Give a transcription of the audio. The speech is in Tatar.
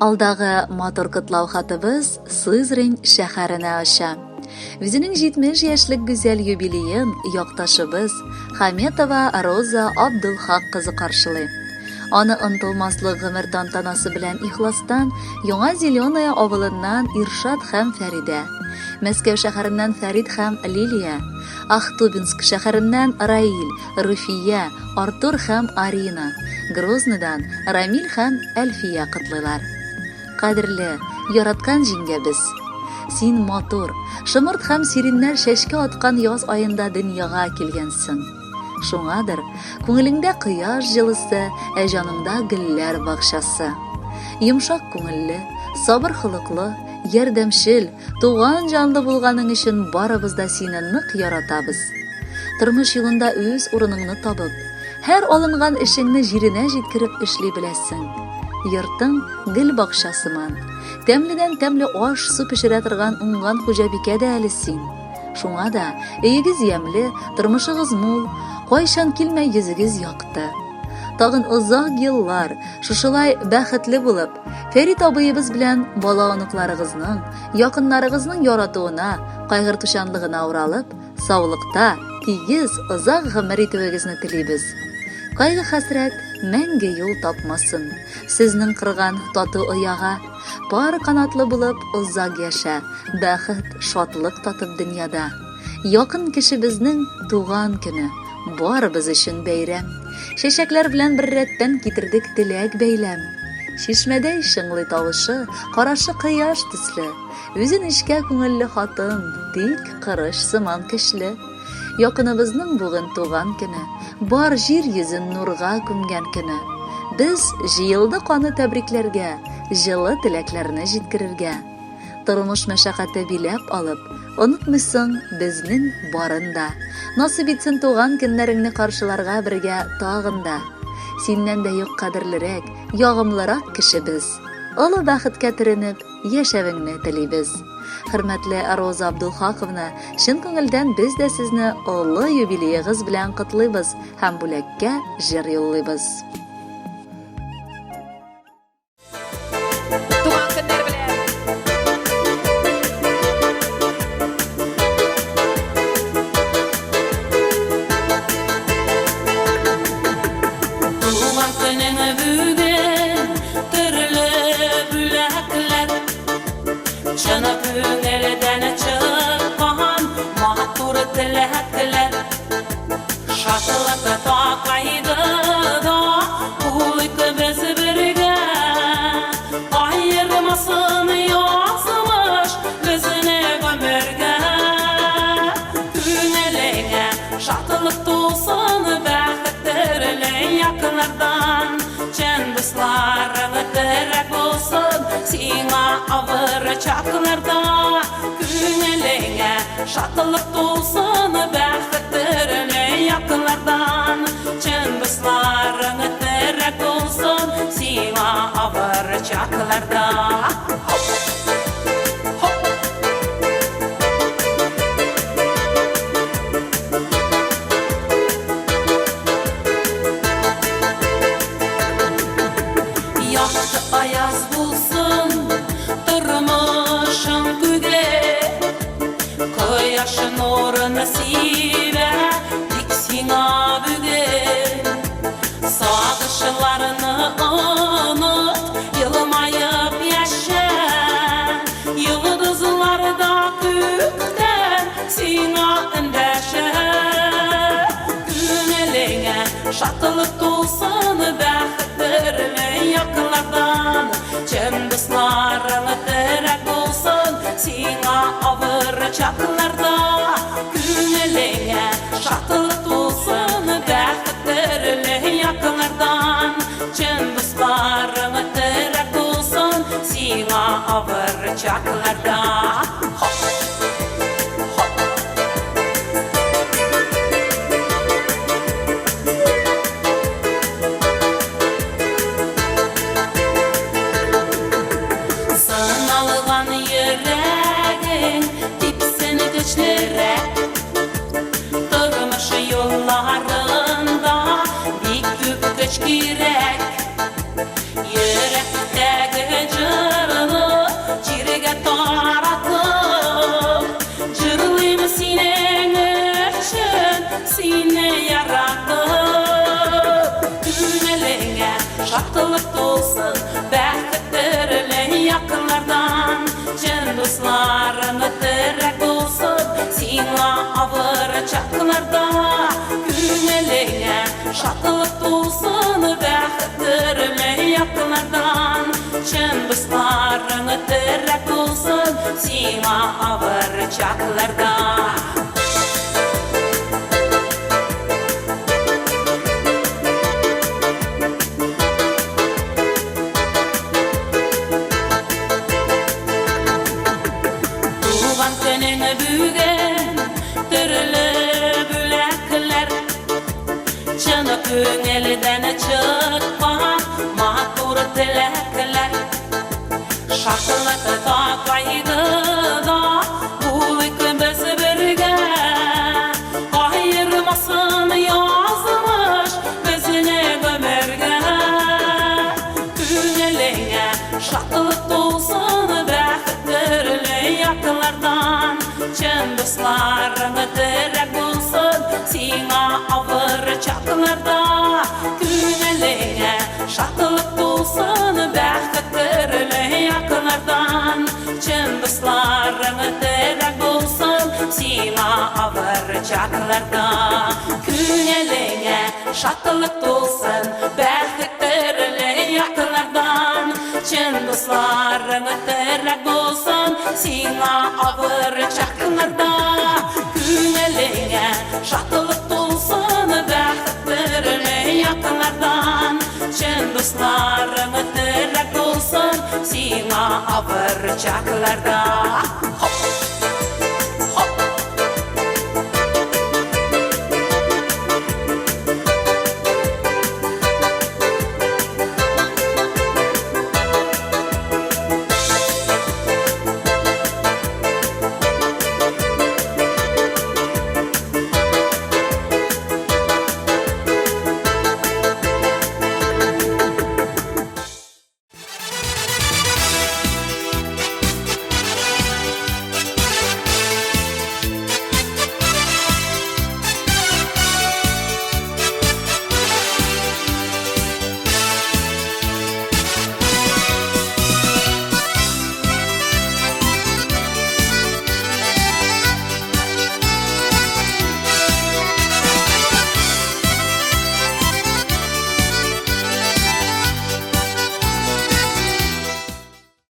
Алдагы матур котлау хатыбыз Сызрань шәһәренә оча. Үзенең 70 яшьлек гүзәл юбилеен якташыбыз Хаметова Роза Абдулхак кызы каршылый. Аны онтылмаслык гомер тантанасы белән ихластан Яңа Зеленая авылыннан Иршат һәм Фәридә, Мәскәү шәһәреннән Фәрит һәм Лилия, Ахтубинск шәһәреннән Раил, Руфия, Артур һәм Арина, Грозныйдан Рамил һәм Әлфия котлыйлар. Кадерле, яраткан җиңгәбез! Син матур, шомырт һәм сиреньнәр чәчкә аткан яз аенда дөньяга килгәнсең. Шуңадыр, күңелеңдә кояш җылысы, ә җаныңда гөлләр бакчасы. Йомшак күңелле, сабыр холыклы, ярдәмчел, Туган җанлы булганың өчен барыбыз да сине нык яратабыз. Тормыш юлында үз урыныңны табып, һәр алынган эшеңне җиренә җиткереп эшли беләсең. Йортың гөл бакча сыман. Тәмледән тәмле аш-су пешерә торган уңган хуҗабикә дә әле син. Шуңа да өегез ямьле, тормышыгыз мул, кайчан килмә йөзегез якты. Тагын озак еллар шушылай бәхетле булып, Фәрит абыебыз белән бала-оныкларыгызның, якыннарыгызның яратуына, кайгыртучанлыгына уралып, саулыкта, тигез, озак гомер итүегезне телибез. Кайгы-хәсрәт мәңге юл тапмасын сезнең корган тату ояга. Пар канатлы булып озак яшә, бәхет, шатлык татып дөньяда. Якын кешебезнең туган көне, барыбыз өчен бәйрәм. Чәчәкләр белән беррәттән китердек теләк бәйләм. Чишмәдәй чыңлый тавышы, карашы кояш төсле. Үзе нечкә күңелле хатын, тик кырыч сыман көчле. Якыныбызның бүген туган көне, бар җир йөзен нурга күмгән көне. Без җыелдык аны тәбрикләргә, җылы теләкләрне җиткерергә. Тормыш мәшәкате биләп алып, онытмыйсың безнең барын да. Насыйп итсен туган көннәреңне каршыларга бергә тагын да. Синнән дә юк кадерлерәк, ягымлырак кешебез. Олы бәхеткә төренеп, яшәвеңне телибез. Хөрмәтле Роза Абдулхаковна, чын күңелдән без дә сезне олы юбилеегыз белән котлыйбыз һәм бүләккә җыр юллыйбыз. Туган көннәр белән! Туган көнең бүген төрле бүләкләр. Чын күңелдән чыккан матур теләкләр. Шатлык такайды да Булыйк без бергә. Аермасын язмыш безне гомергә. Күңелеңә шатлык тулсын, бәхет төрле яклардан. Чын дусларың терәк булсын сиңа авыр чакларда. Күңелеңә шатлык тулсын, бәхет төрле яклардан. Чын дусларың терәк булсын сиңа авыр чакларда. Хоп! Хоп! Якты аяз булсын тормышың күге. Кояш нурын сибә тик сиңа бүген. Сагышларны оныт, елмаеп яшә. Йолдызлар да күктән сиңа эндәшә. Күңелеңә шатлык тулсын, бәхет төрле яклардан. Чын дусларың терәк булсын сиңа авыр чакларда. Күңелеңә шатлык тулсын, бәхет төрле яклардан. Чын дусларың терәк булсын сиңа авыр чакларда. Хоп! Хоп! Сыналган йөрәгең типсен көчлерәк. Тормыш юлларында бик күп көч кирәк. Йөрәктәге җылы. шатлык тулсын бәхет төрле якыннардан. Чын дусларың терәк булсын сиңа авыр чакларда. Күңелеңә шатлык тулсын бәхет төрле якыннардан. Чын дусларың терәк булсын сиңа авыр чакларда. Туган көнең бүген төрле бүләкләр, чын күңелдән чыккан матур теләкләр. Шатлыкта, кайгыда булыйк без бергә, аермасын язмыш безне гомергә. Күңелеңә шатлык тулсын бәхет төрле якыннардан. Чын дусларың терәк булсын сиңа авыр чакларда. Күңелеңә шатлык тулсын бәхет төрле якыннардан. Чын дусларың терәк булсын сиңа авыр чакларда. Күңелеңә шатлык тулсын бәхет төрле якыннардан. Чын дусларың терәк булсын сиңа авыр чакларда. Күңелеңә шатлык тулсын бәхет төрле якыннардан. Чын дусларың терәк булсын сиңа авыр чакларда.